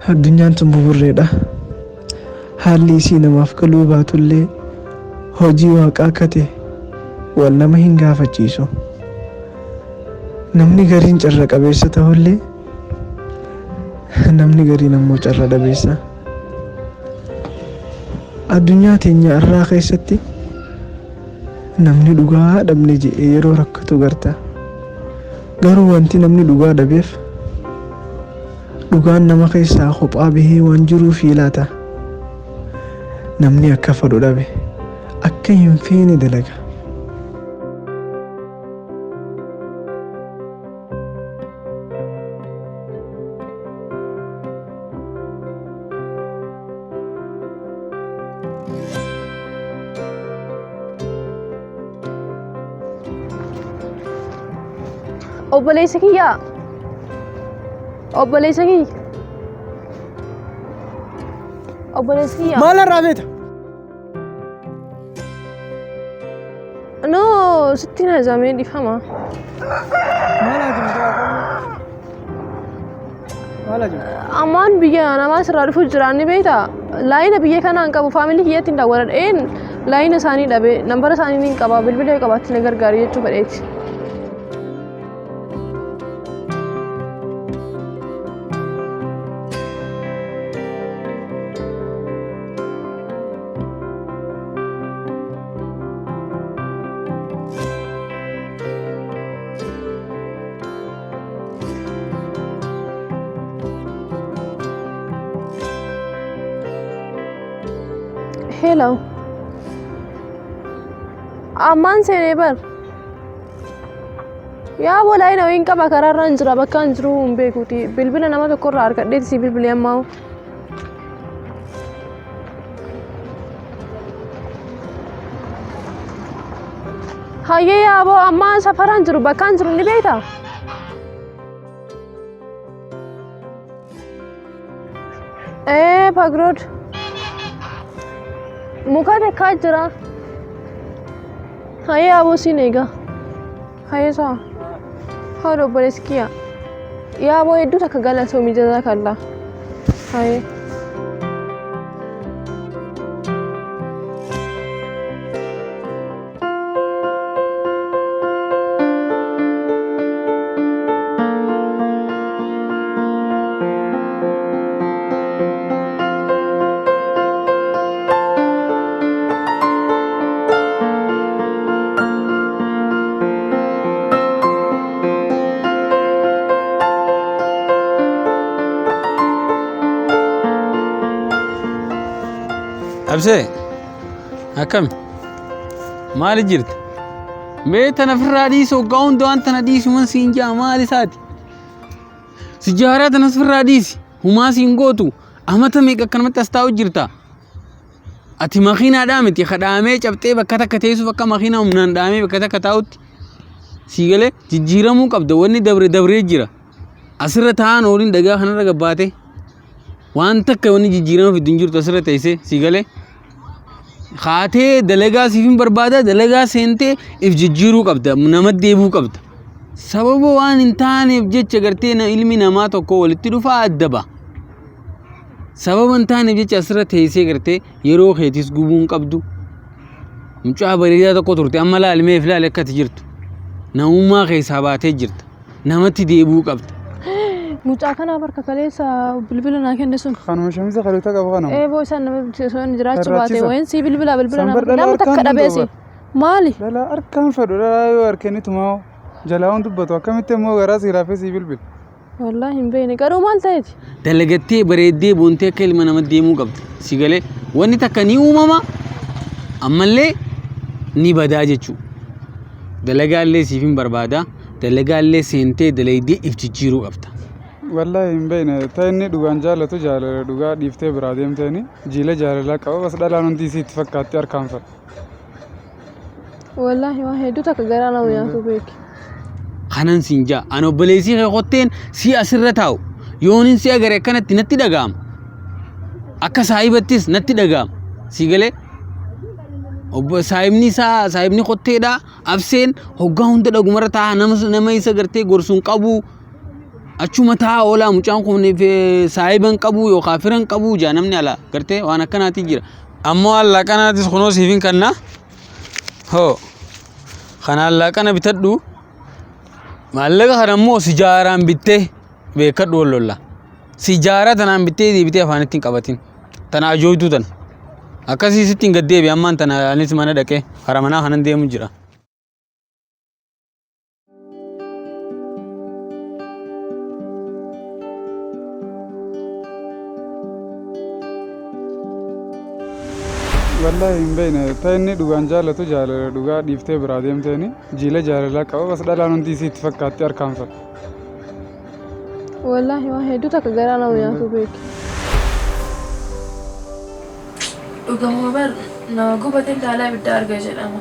Addunyaan tun buburreedha. Haalli isii namaaf galuu baatullee hojii waaqaa akka ta'e wal nama hin gaafachiisu. Namni gariin carra qabeessa ta'ullee namni gariin ammoo carra dhabeessa. Addunyaa teenya irraa keessatti namni dhugaa dhabne je'ee yeroo rakkatu garta. Garuu wanti namni dhugaa dhabeef dhugaan nama keessaa kophaa bahee waan jiruufii laata? Namni akka fadhu dhabe akka hin feene dalaga. Obboleessa kiyyaa. Obboleessa kiyya. Obboleessa kiyya. Maal irraa beeta? No, sitti hin hajaamee dhiifama. Maal hajamta? Maal hajamta? Ammaan biyya namaa sirraa dhufu jiraan ni beektaa? Laayina biyya kanaa hin qabu faamilii kiyyatti hin daawwadha. Een laayina isaanii dhabe nambara isaanii ni qaba bilbila yoo qabaatte na gargaari jechuu fedheeti. Hello. Ammaan seenee bar. Yaa walaayi na wayiin qaba karaarra hin jira bakka hin jiru hin beekuuti. Bilbila nama tokkorraa argadheeti si bilbilee ammaa. Hayyee yaaboo ammaa safaraan jiru bakkaan jiru ni beektaa? Ee Pagrood. Muka takkaa jira. Hayyee yaaboo siin eega. Hayyee saa. Haadha obboleessi kiyya. Yaaboo hedduu takka galatoomi jazaakallaa. Hayyee. Absee akkami maali jirti? Mee tana ofirraa dhiisi hoggaa hunda waan tana dhiisi man siin jaa maal isaati? Sijaaraa tana ofirraa dhiisi humaa siin gootu amata meeqa akkanumatti as taa'u jirta? Ati makiinaadhaa miti ka dhaamee cabxee bakka takka teessuuf akka makiinaa humnaan dhaamee bakka takka taa'utti sii galee jijjiiramuu qabda wanni dabre dabree jira. Asirra taa'an ooliin dhagaa kanarra gabbaate waan takka wanni jijjiirama fiddu hin jirtu asirra teessee sii galee. Kaatee dalagaa siif hin barbaada dalagaa seentee if jijjiiruu qabda nama deebuu qabda. Sababa waan hin taaneef jecha gartee ilmi namaa tokko walitti dhufaa adda ba'a. Sababa hin taaneef jecha asirra teessee gartee yeroo keetis gubuu hin qabdu. Mucaa bareedaa tokko turte amma laali mee if laali akka ati jirtu. Namummaa keessaa baatee jirta. Namatti deebi'uu qabda. Mucaa kanaaf harka kaleessa bilbila naa kenne sun. Kanuma shamisa kaluta qabu kanuma. Eeboo isaan nama osoo inni jiraachuu baate Barbaachisa. wayin sii bilbila bilbila Sanbar nama dhala nama takka harkaan dhabeesi. danda'u Maali? Dhala harkaan fedhu dhala yoo harkeen tumaa jalaa waan dubbatu akkamitti immoo garaa sii raafee sii bilbila. Wallaahi hin beekne garuu maal ta'eeti? Dalagattee bareeddee boontee akka ilma nama deemuu qabda. Si galee wanni takka ni uumama ammallee ni badaa jechuudha. Dalagaallee siif hin barbaada. Dalagaallee seentee dalaydee if jijjiiruu qabda. Wallaahi hin beekne ta inni dhugaan jaalatu jaalala dhugaa dhiiftee biraa deemteeni jiila jaalalaa qaba bas dhalaan hundi isii itti fakkaatti harkaan fedha. Wallaahi waan hedduu takka garaa nama nyaatu beeki. Kanan siin jaa an obboleessii kee kotteen si asirra taa'u yoonin si agare akkanatti natti dhaga'ama. Akka saahibattis natti dhaga'ama. Si galee obbo saahibni isaa saahibni kotteedha abseen hoggaa hunda dhagumarra taa'a nama nama isa gartee gorsuun qabu. Achuma taa'aa oolaa mucaan kun saahiba hin qabuu yookaan fira hin qabuu jaa namni alaa gartee waan akkanaati jira. Ammoo laaqanaatis kunoo siif hin kanna. Hoo kanaan laaqana bitadhu maallaqa kana immoo sijaaraan bittee beekadhu wal lolla. Sijaara tanaan bittee deebitee afaanitti hin qabatin. Tana ajooytuu tana. Akkasii sitti hin gaddeebi ammaan tana anis mana dhaqee kara manaa kanan deemu jira. Wallahi hin beekne ta inni dhugaan jaalatu jaalala dhugaa dhiiftee biraa deemteeni jiila jaalalaa qaba bas dhalaan hundi isii itti fakkaatti harkaanfata. Wallaahi waan hedduu takka garaa nama nyaatu beeki. Dhugama bar nama gubate ilaalaa ibidda arga jedhama.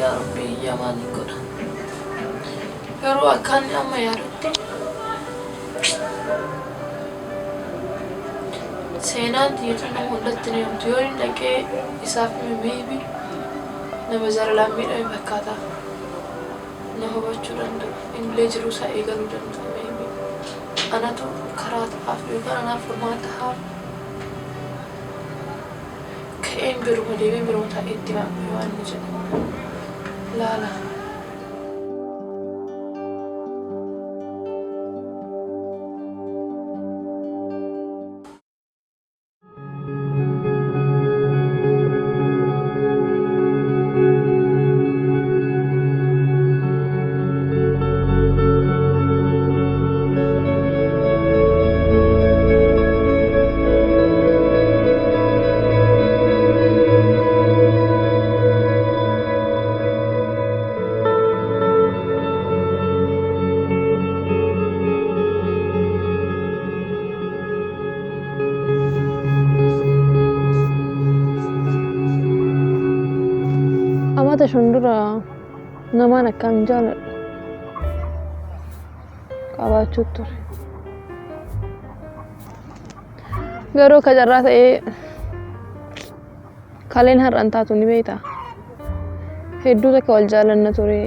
Yaa Rabbi yaa maaliin godha. Garuu akka inni amma yaadutti seenaan tiyya tun nama hundatti ni himtu. Yoo inni dhaqee isaaf hime maybe nama jaalalaan miidhame fakkaata. Na hubachuu danda'a. Innillee jiruu isaa eegaluu danda'a maybe. Anatu karaa ta'aaf yookaan anaaf furmaata ta'aaf. Ka'een biruma deemee biruma taa'ee itti hima waan inni jedhu. Laala. Amata shan dura namaan akkaan jaaladhu qabaachuu ture. Garuu akka carraa ta'ee kaleen har'an taatu ni beekta. Hedduu takka wal jaalanna ture.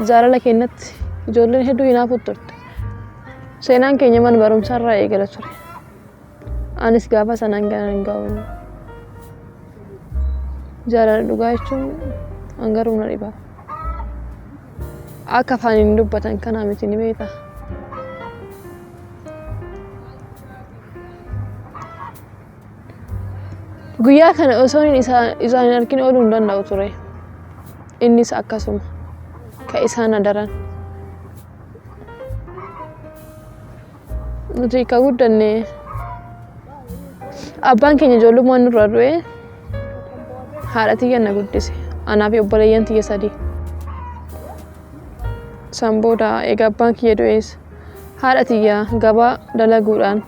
Jaalala keenyatti ijoolleen hedduu hinaafu turte. Seenaan keenya mana barumsaarraa eegala ture. Anis gaafa sanaan ganan hin ga'u. Jaalala dhugaa jechuun an garuu na dhiba. Akka afaaniin dubbatan kanaa miti ni beekta. Guyyaa kana osoo inni isaan hin argin ooluu hin danda'u ture. Innis akkasuma. Ka isaan adaran. Nuti ka guddanne abbaan keenya ijoollummaan nurraa du'e haadha tiyya na guddise. Anaa fi obboleeyyan tiyya sadii. San booda egaa abbaan kiyya du'ees haadha tiyya gabaa dalaguudhaan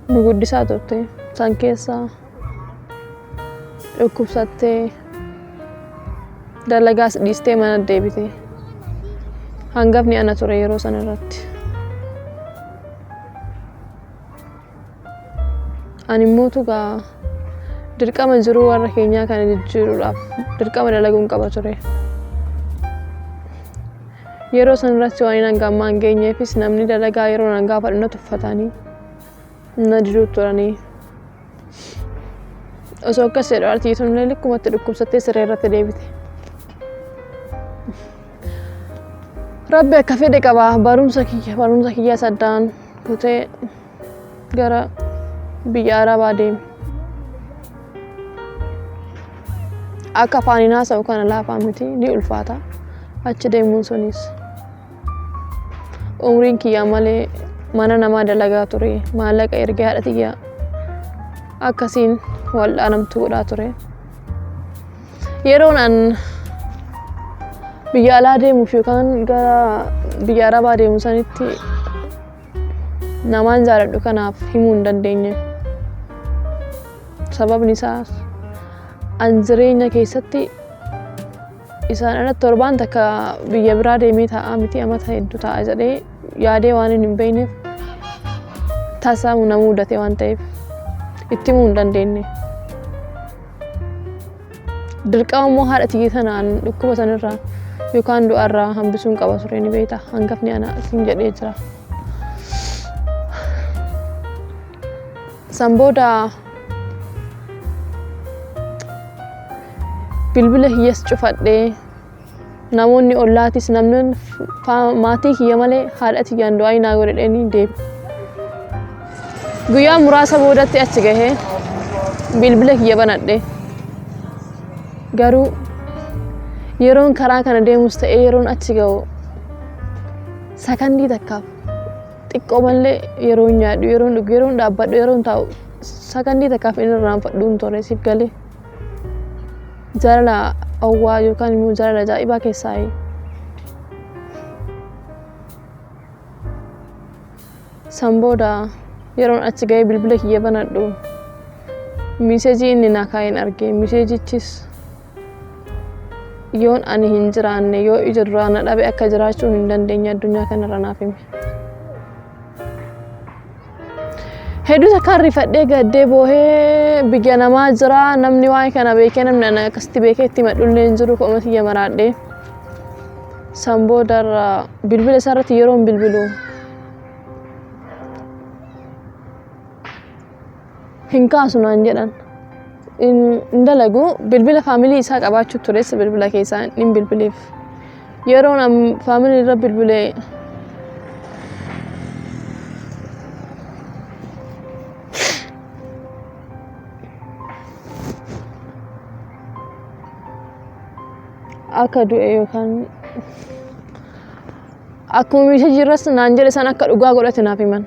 nu guddisaa turte. San keessa dhukkubsattee dalagaas dhiistee mana deebite. Hangafni ana ture yeroo sana irratti. Ani immoo tugaa dirqama jiruu warra keenyaa kana jijjiiruudhaaf dirqama dalaguun qaba ture. Yeroo san irratti waan hanga ammaa hin geenyeefis namni dalagaa yeroo nan gaafadhu na tuffatanii na diduu turanii. Osoo akkas jedhu artii sunillee likkumatti dhukkubsattee siree irratti deebite. Rabbi akka fedhe qaba barumsa kiyya barumsa kiyya saddaan kutee gara biyya Arabaa deeme. Akka afaaniin haasa'u kana laafaa miti ni ulfaata. Achi deemuun sunis umriin kiyyaa malee mana namaa dalagaa ture maallaqa ergee haadha tiyya akkasiin wal'aanamtu godhaa ture. Yeroon an biyya alaa deemuuf yookaan gara biyya Arabaa deemu sanitti namaan jaaladhu kanaaf himuu hin dandeenye. Sababni isaas an jireenya keessatti isaan alatti torbaan takka biyya biraa deemee taa'aa miti amata hedduu taa'a jedhee yaadee waan hin beekneef tasaa na mudate waan ta'eef itti himuu hin dandeenye. Dirqama immoo haadha tiyya sanaan dhukkuba sanirraa yookaan du'arraa hambisuun qaba ture ni beekta. Hangafni ana siin jedhee jira. San booda bilbila kiyyas cufadhee namoonni ollaatis namni maatii kiyya malee haadha tiyyaan du'aa naa godhedheenii deeme. Guyyaa muraasa boodatti achi gahee bilbila kiyya banadhe. Garuu yeroon karaa kana deemus ta'ee yeroon achi gahu sakandii takkaaf xiqqoo malee yeroon nyaadhu, yeroon dhugu, yeroon dhaabbadhu, yeroon taa'u sakandii takkaaf inni irraanfadhuun ture siif galee. Jaalala hawwaa yookaan immoo jaalala ajaa'ibaa keessaa San booda yeroon achi gahee bilbila kiyya banadhu miseejii inni naa kaa'een arge. Miseejichis yoon ani hin jiraanne yoo ija duraa na dhabe akka jiraachuu hin dandeenye addunyaa kanarra naaf hime. Hedduu takkaan rifadhee gaddee boohee biyya namaa jira namni waa'ee kana beekee namni ana akkasitti beekee itti himadhullee hin jiru ko'uma tiyya maraadhee. San boodarra bilbila isaarratti yeroon bilbilu hin kaasu naan jedhan. Hin dalagu bilbila faamilii isaa qabaachuu tures bilbila keessaa hin bilbileef. Yeroon an faamilii irra bilbilee akka du'e yookaan akkuma meeshaa irras naan jedhe san akka dhugaa godhate naaf himan.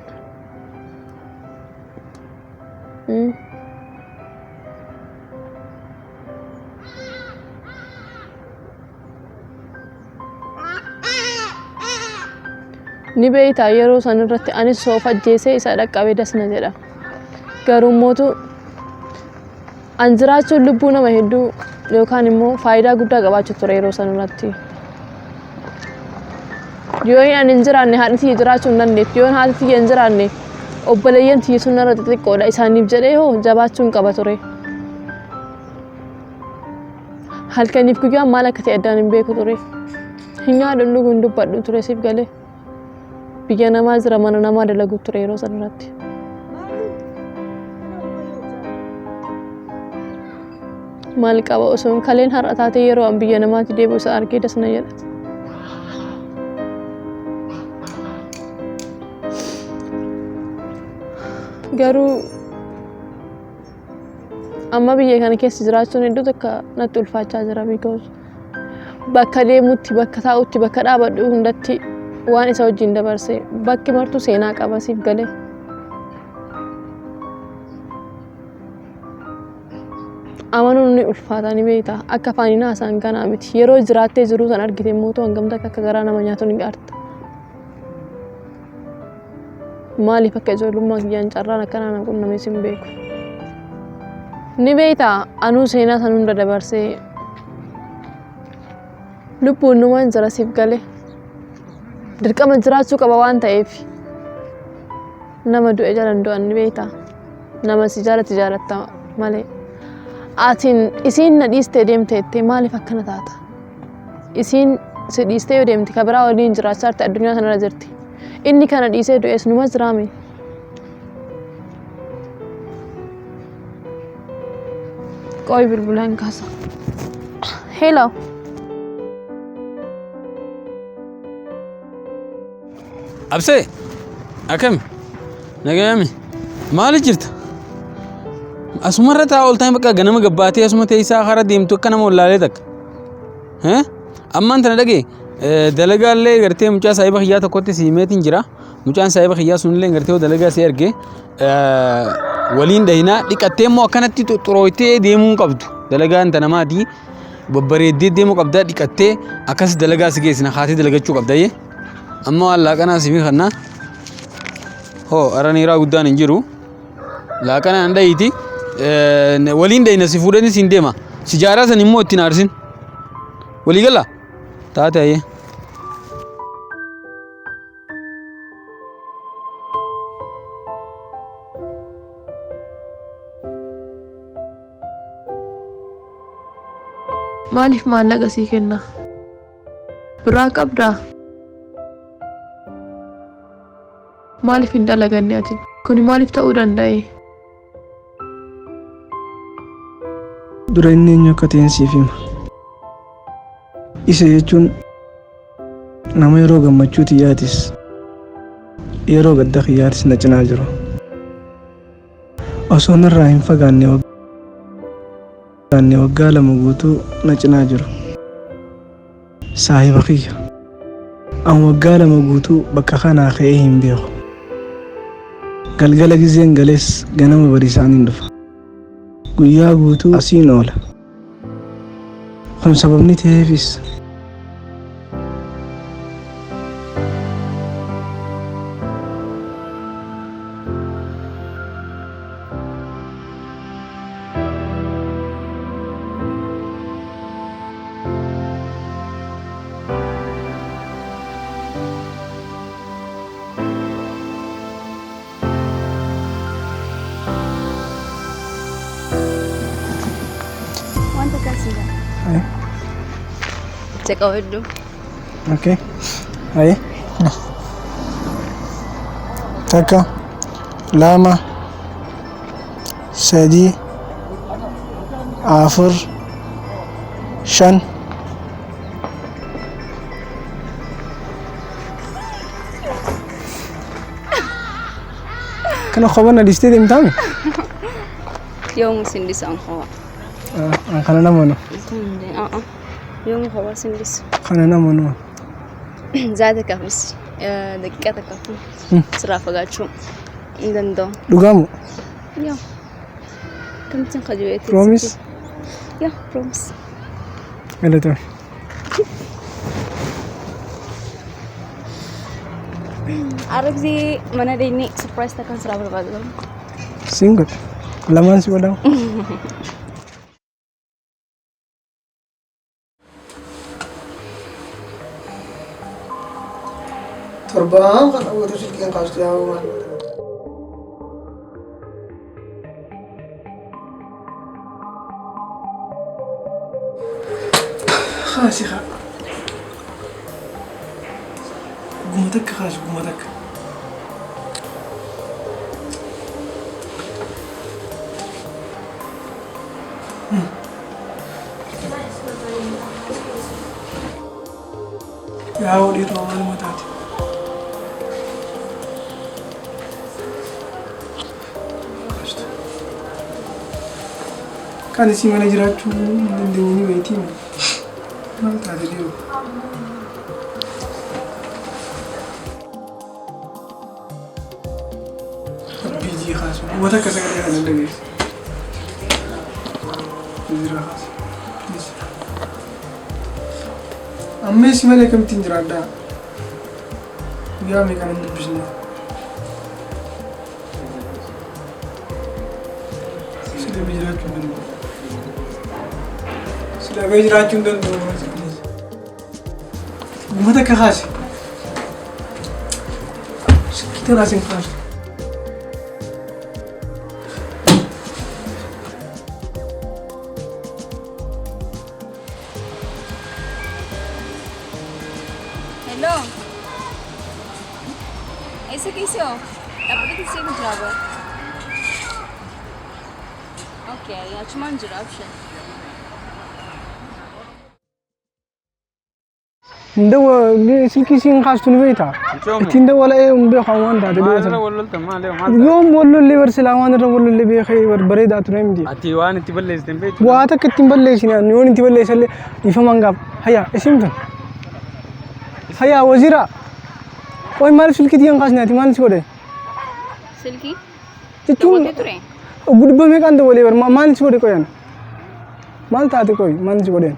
Ni beektaa yeroo san irratti anis soof ajjeesee isa dhaqqabee dasna jedha. Garuu mootu an jiraachuun lubbuu nama hedduu yookaan immoo faayidaa guddaa qabaachuu ture yeroo san irratti. Yoo ani hin jiraanne haadhi tiyya jiraachuu hin dandeettu. Yoo haati tiyya hin jiraanne obboleeyyan tiyya sun narra xixiqqoodha. Isaaniif jedhee hoo jabaachuun qaba ture. Halkaniif guyyaan maal akka ta'e addaan hin beeku ture. Hin nyaadhu hin dhugu hin dubbadhu ture siif galee. Biyya namaa jira mana namaa dalagu ture yeroo san irratti. Maal qaba osoo kaleen har'a taatee yeroo an biyya namaatti deebi'u isa argee das na jedha. Garuu amma biyya kana keessa jiraachuun hedduu takka natti ulfaachaa jira because bakka deemutti bakka taa'utti bakka dhaabadhu hundatti waan isa wajjin dabarse bakki martuu seenaa qaba siif galee. Amanuun ni ulfaata ni beekta akka afaaniin haasa'an kanaa miti yeroo jiraattee jiruu san argite immoo hangam takka akka garaa nama nyaatu ni arta. Maaliif akka ijoollummaa kiyyaan carraan akkanaa na qunnames hin beeku. Ni beektaa anuu seenaa san hunda dabarsee lubbuun numaan jira siif galee. Dirqama jiraachuu qaba waan ta'eef nama du'e jala hin du'an ni beektaa. Nama si jaalate jaalatta malee. Atiin isiin na dhiistee deemte jettee maaliif akkana taata? Isiin si dhiistee yoo deemte ka biraa waliin jiraachaa jirti addunyaa kanarra jirti. Inni kana dhiisee du'es numa jiraame. Qoy bilbilaan kaasa. Hello. Absee akkami nagayami maali jirta? Asumarra taa'aa ooltanii bakka ganama gabbaatee asuma teessaa hara deemtu akka nama wallaalee takka. Ammaan tana dhagee dalagaallee gartee mucaa saahiba kiyyaa tokkotti si himeetiin jira. Mucaan saahiba kiyyaa sunillee gartee dalagaa si erge waliin dhahinaa dhiqattee immoo akkanatti xuxxurooytee deemuu hin qabdu. Dalagaan tana maati. Babbareeddee deemuu qabdaa dhiqattee akkas dalagaa si geessina haatee dalagachuu qabda yee. Amma waan laaqanaa si kannaa. Hoo araniiraa guddaan hin jiru. Laaqanaan dhahiiti. Waliin dhahina si fuudhanii siin deema. Sijaaraa san immoo ittiin aarsin. Walii gala? Taate ayyee. Maaliif maallaqa sii kenna? Biraa qabdaa? Maaliif hin dalaganne ati? Kuni maaliif ta'uu danda'e? Dura inni eenyu akka ta'een siif hima. Isa jechuun nama yeroo gammachuu tiyyaatis yeroo gadda kiyyaatis na cinaa jiru. Osoo narraa hin fagaanne waggaa 2 guutuu na cinaa jiru. Saahiba kiyya. An waggaa 2 guutuu bakka kanaa ka'ee hin beeku. Galgala gizeen gales ganama bariisaanin dhufa. Guyyaa guutuu asiin oola. Kun sababni ta'eefis Wanta kan si Aye. Qabadhu. Okay. Aye. 1, 2, 3, 4, 5. Kana kophaa na dhiistee deemtaami? Yoomu sin dhisu an kophaa. An kana nama nu. Yoomu kophaa sin dhisu. Kana nama nu. Zaata kaafis daqiiqaa takkaaf sirraa fagaachuu hin danda'u. Dhugaamu? Yaa. Kamittiin kajubeetti? Promise? Yaa, promise. Galatoomi. Arabsii mana deemnee surprise takkaan sirraa barbaadu. Siin godha. Lamaan si godhamu. Torbaan kana guutuu silkiin kaastu yaa maal. Kaasi haa. Guma takka kaasi guma takka. Yaa dhiiroo maaluma taate. Kan isii mana jiraachuu hin dandeenye ni beektii maal taate dhiiroo. Rabbii kaasu. Guma takka sagalee kana hin dhageessu. Jira kaasu. Amma isii malee akkamittiin jiraadhaa? Guyyaa meeqaan hin dubbisne? Si dhabee jiraachuu hin danda'u. Si dhabee jiraachuu hin danda'u. Guma takka kaasi. Silkii tanaas hin kaasu. Hello. Eessa geesse hoo? Dhaabbatatti seenu jira bara. Okay, achumaan jira abshan. Silkii siin kaastu ni beektaa? Ittiin dawwala'ee hin beeku waan taate Maal irra beekta. wal loltan maal maal taate? Yoom wal lollee bar silaa waan irra wal lollee beekee bar bareedaa ture miti. Ati waan itti balleessite hin beektu. Waa takka ittiin balleessine ani yoon itti balleessallee dhiifaman gaaf. Hayyaa isin tun. Hayyaa waziira. Qoy maaliif silkii tiyyan kaasne ati maal si godhe? Silkii? Jechuun Dawwaltee ture? dhibba meeqaan dawwalee bar maal si godhe qoyan? Maal taate qoy maal si godheen?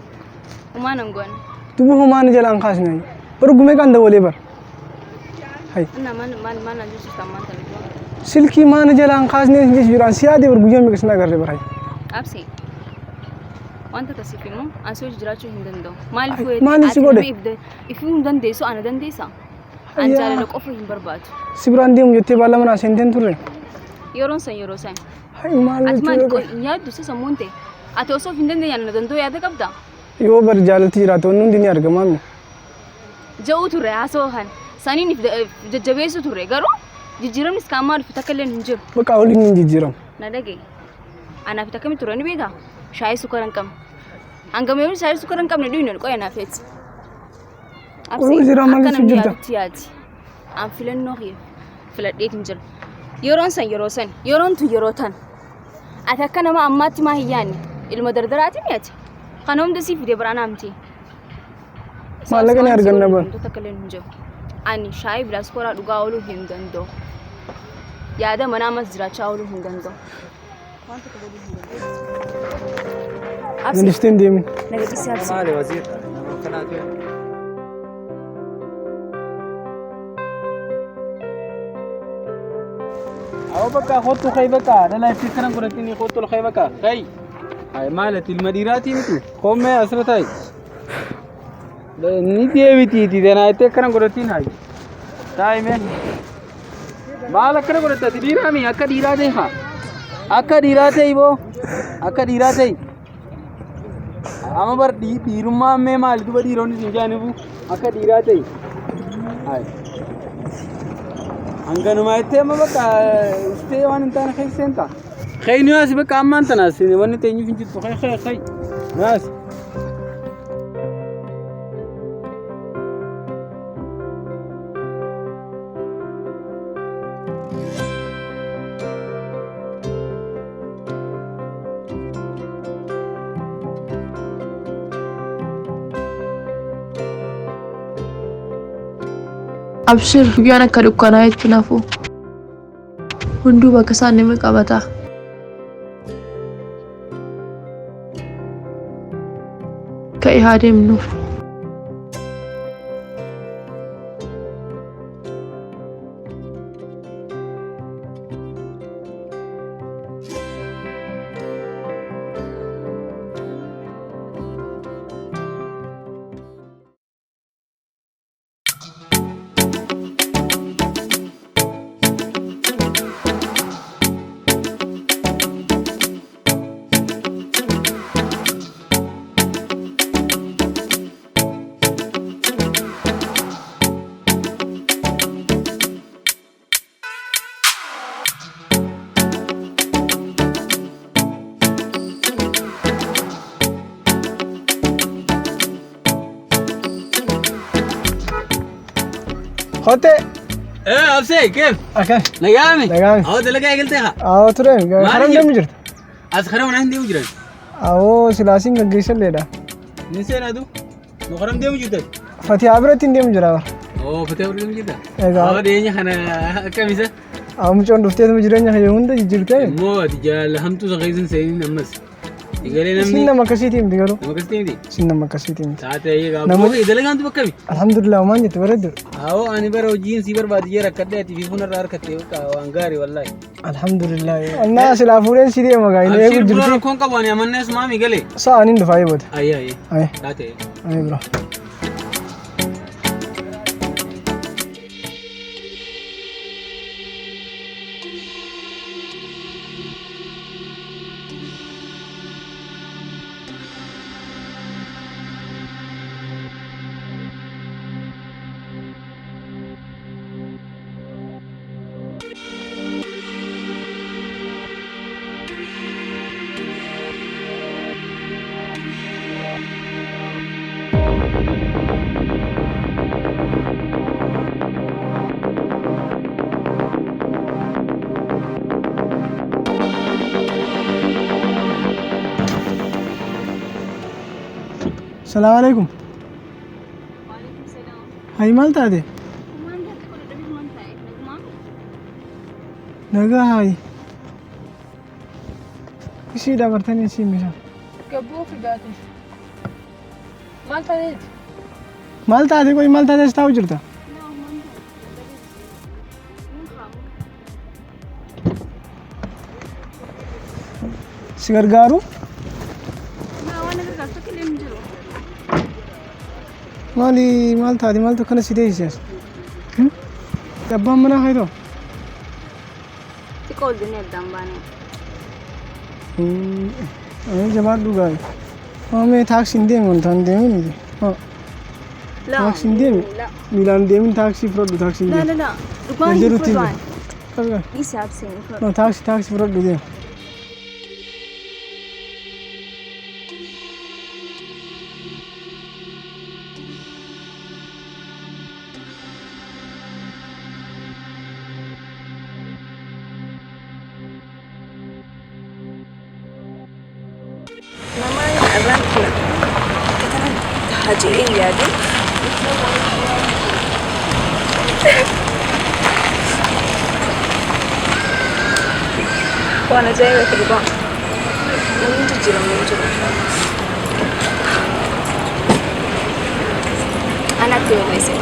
Homaa nan goone. Duuba homaa na jalaan kaasne. Bar gumee kan dawalee bar. Hay. Anna maal maal maal naan jechuuf ammaan tana du'a. Silkii maa na jalaan kaasne jechuudhaan si yaadee bar guyyaa meeqa sin agarre bar. Hay. Absee. Wanta akkasiif immoo an si hojii jiraachuu hin danda'u. Maaliif Ay, yoo jette maaliif si ati godhe? nama ifuu hin dandeessu ana dandeessa. An Ayyaa. jaalala qofa hin barbaadu. Si biraan deemu jettee baala manaa seenteen turre. Yeroon san yeroo san. Hay maal Ati maal jechuudha? hin yaaddu isa sammuun ta'e. Ati osoo of hin dandeenye ana danda'u yaada qabda. Yoo bar jaalalti jiraate wanni hundi ni argama mi? Ja'uu turre haasawaa kana. Saniin if jajjabeessuu turre garuu jijjiiramnis kan ammaa dhufe takka illee hin jiru. Bakka waliin hin jijjiiramu. Na dhaga'i. Anaaf itti akkamitti ture ni beektaa? Shaayii sukkara hin qabne. Hangam yeroo shaayii sukkara hin qabne dhuyne qoya naaf eeti. Qulqulluu jira maal Akka jechuun namni jirta? yaadutti yaadi. An filannoo kiyya filadheetiin jira. Yeroon san yeroo san yeroon tun yeroo tan. Ati akka nama ammaatti maa hin yaadne? Ilma dardaraati mi ati? Kana hunda sii fide biraa naamti. Maallaqa ni arganna bar. Wantoota akka illee hin jiru. Ani shaayii bilaaskooraa dhugaa ooluu hin danda'u. Yaada manaa ammas jiraachaa ooluu hin danda'u. Waan tokko godhuu hin danda'u. Absi, Nalistee hin deemin. na gadhiisi absi. Maali waziir? Nama akkanaatu. Awwa bakka kottu kai bakka dhala itti kanan godhatini kottu ol kai bakka kai. Ay maalati ilma dhiiraatii miti koomee asirra taa'i. Ni deebitiiti tanaa itti akkana godhatiin hayi. Taa'i mee. Maal akkana godhatta ati dhiiraa mi akka dhiiraa ta'e haa. Akka dhiiraa ta'e boo akka dhiiraa ta'e. Amma bar dhiirummaan mee maali duba dhiironni siin jaanifu akka dhiiraa ta'e. Hayi. Hanganumaa jettee amma bakka ustee waan hin taane keessa seentaa. Kai nu asi bakka ammaan tana as wanni teenyuuf hin jirtu kai kai kai nu as. Abshir guyyaan akka dukkanaa jechuun hafu. Hunduu bakka isaan nima qabata. Ka'ee haa deemnu. Hote. Absee keef Akkan. nagaame. Nagaame. Awwa dalagaa eegaltee haa. Awoo ture. Maali Haram jirti? deemu jirta. As karaa manaa hin deemu jiran. Awoo silaasiin gaggeessalleedha. Ni seenaa du. Nu karam deemu jirtan. Fatihaa biratti hin deemu jira bara. Oo fatee bira deemu jirta. Egaa. Awwa dhiyeenya kana akkam isa. Awoo mucoon dhufteetuma jireenya kee hunda jijjiirtee. Immoo ati jaalala hamtuu san keessa hin seenin ammas. Egalee namni Isin nama akkasiitii miti garuu. nama akkasitti miti. Isin nama akkasiitii miti. Taatee egaa. Nama- Dalagaan tu bakkami. Alhamdulillah homaan jette bareeddu. Awoo ani bara hojiin si barbaadu jee rakkadhee ati fi funarraa harkattee bakka waan gaarii wallaahi. Alhamdulillah. Annaa silaa fuudheen si deema gaa inni eegu Abshir bro jirti. rakkoon qabu ani amannee asumaa galee. Sa'a aniin dhufaa eeboota. Ayyee ayyee. Ayi Taatee. ayi bro. Salaamu alaikum. Hayi maal taate? Nagaa hayi. Isii dabartanii isii misa. Gabboo fidaate. Maal taateeti? Maal taate qoy maal taate as taa'u jirta? Si gargaaru? Maali maal taate maaltu akkana si teessise as? Abbaan manaa kee too? Xiqqoo ol jennee addaan baane. Jabaadhu gaarii. Mee taaksiin deemi wanta hin deemin miti. Taaksiin deemi. Miilaan deemin taaksii fudhadhu taaksiin La deemi. la la. Dhugaan hin Jedhutti fudhu. hin Dhiisi absee hin fudhu. No taaksii taaksii fudhadhu deemi. Nama irraan kana akka tanan taha jedhee hin yaadin. Waan ajaa'iba dhugaa. Namni jijjiiramu hin jiru. Anatti barreesse.